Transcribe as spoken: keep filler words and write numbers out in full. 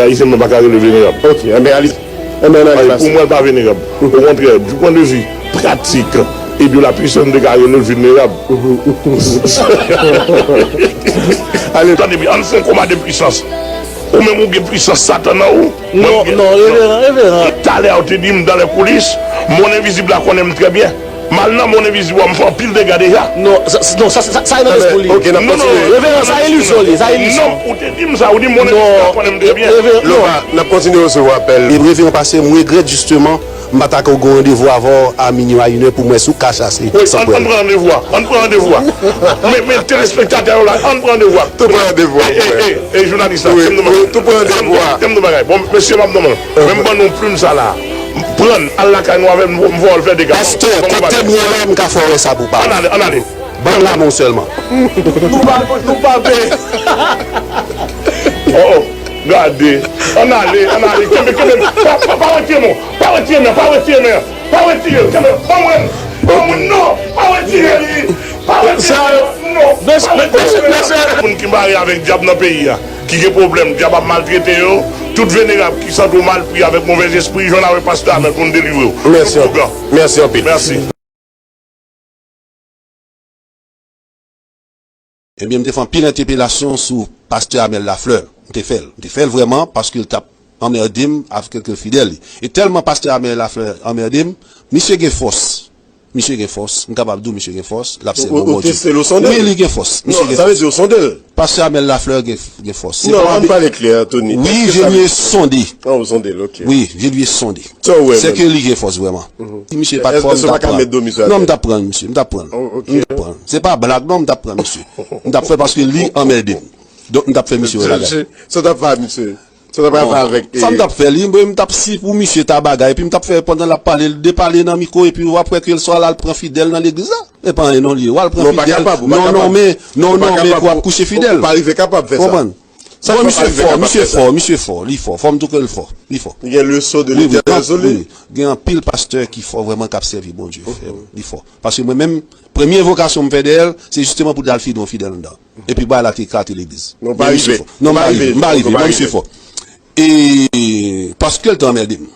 Ayisyen mwen pa ka rele venerab. Ok, enben, Alice, enben, ann ale pase. Pou mwen, l pa venerab. Okontrè, du point de vue pratik e de la puissance, m te ka rele l venerab. Ale. Tande byen, ann fè yon konba de pwisans. Ou menm ou gen pwisans Satan nan ou. Non, non, reveran, reveran. Talè a ou te di m dans les coulisses, monn envizib la konnen m trè byen. M al nan monn envizib, m fè anpil dega deja. Non, sa, sa, non, sa, sa, sa e nan lespri li. Ok, n ap kontinye. Reveran, sa ilizyon li, sa ilizyon. Non, ou te di m sa, ou di monn envizib la konnen m trè byen. Reveran, non. Lopa, n ap kontinye resevwa apèl. E reveran, pastè, m regrèt jisteman, m pa ta ka gen yon randevou avè w a minui a inè pou m wè si w ka chase. Wi, ann pran randevou a, ann pran randevou a. Men, men telespektatè yo la, ann pran randevou a. Tou pran randevou a. E, e, e, jounalis la, tou pran randevou a. Tem nou bagay. Bon, mesye, m ap demann. Men m ban nou plim sa la. Pran l, al lakay nou avè m, m voye l fè dega. Pastè, kote m ye la, m ka fè w wè sa pou pa. Ann ale, ann ale. Ban m lamen w sèlman. Nou pa, nou pa pe. Oh, oh, gade. Ann ale, ann ale. Kenbe, kenbe. Pa, pa, pa retire men w. Pa retire men w, pa retire men w. Pa retire l, kenbe. Ban mwen l. Ban mwen l, non. Pa retire li. Pa retire men w, non. Pa retire men w. Moun ki mare avèk dyab nan peyi a. Ki gen pwoblèm, dyab ap maltrete yo, tout venerab ki santi w malpri avèk movèzespri, jwenn avèk pastè Amèl pou n delivre w. Mèsi anpil. Mèsi anpil. Mèsi. Ebyen, m te fè anpil entèpelasyon sou pastè Amèl Laflè. M te fè l. M te fè l vrèman paske l t ap anmède m avèk kèk fidèl li. E tèlman pastè Amèl Laflè anmède m, misye gen fòs. Misye gen fòs. M kapab di w misye gen fòs. L ap sèvi yon Bondye. Ou teste l, ou sonde l? Wi, li gen fòs. Misye gen fòs. Non, sa vle di ou sonde l? Pastè Amèl Laflè gen, gen fòs. Non, ann pale klè, Tony. Wi, je lui ai sondé. Ah, ou sonde l, ok. Wi, je lui ai sondé. Sa w wè menm? Se ke li gen fòs vrèman. Si misye pa t fò, m t ap pran. Non, m t ap pran misye, m t ap pran. M t ap pran. Se pa blag, non, m t ap pran misye. M t ap fè paske li anmède m. Donk, m t ap fè misye wè bagay. Sa w t ap fè a misye? Sa w t ap fè avèk, sa m t ap fè li, mwen, m t ap si pou misye ta bagay, epi m t ap fè pandan l ap pale, l depale nan mikwo, epi w ap wè ke l swa l al pran fidèl nan legliz la. E pa anyen non li ye. W al pran fidèl. Non, non, men, non, non, men pou w ap kouche fidèl. Ou pa rive kapab fè sa. Konprann? Bon, misye fò, misye fò, misye fò, li fò. Fò m tou ke l fò, li fò. Li gen leson de Letènèl sou li. Wi, wi, gen anpil pastè ki fò vrèman k ap sèvi Bondye. Li fò. Paske mwen menm, premye vokasyon m fè dèyè l, se jisteman pou l al fidèl yon fidèl anndan. Epi bagay la te eklate legliz. Non, pa rive. Non, m pa rive, m pa rive, men misye fò. E paske l te anmède m.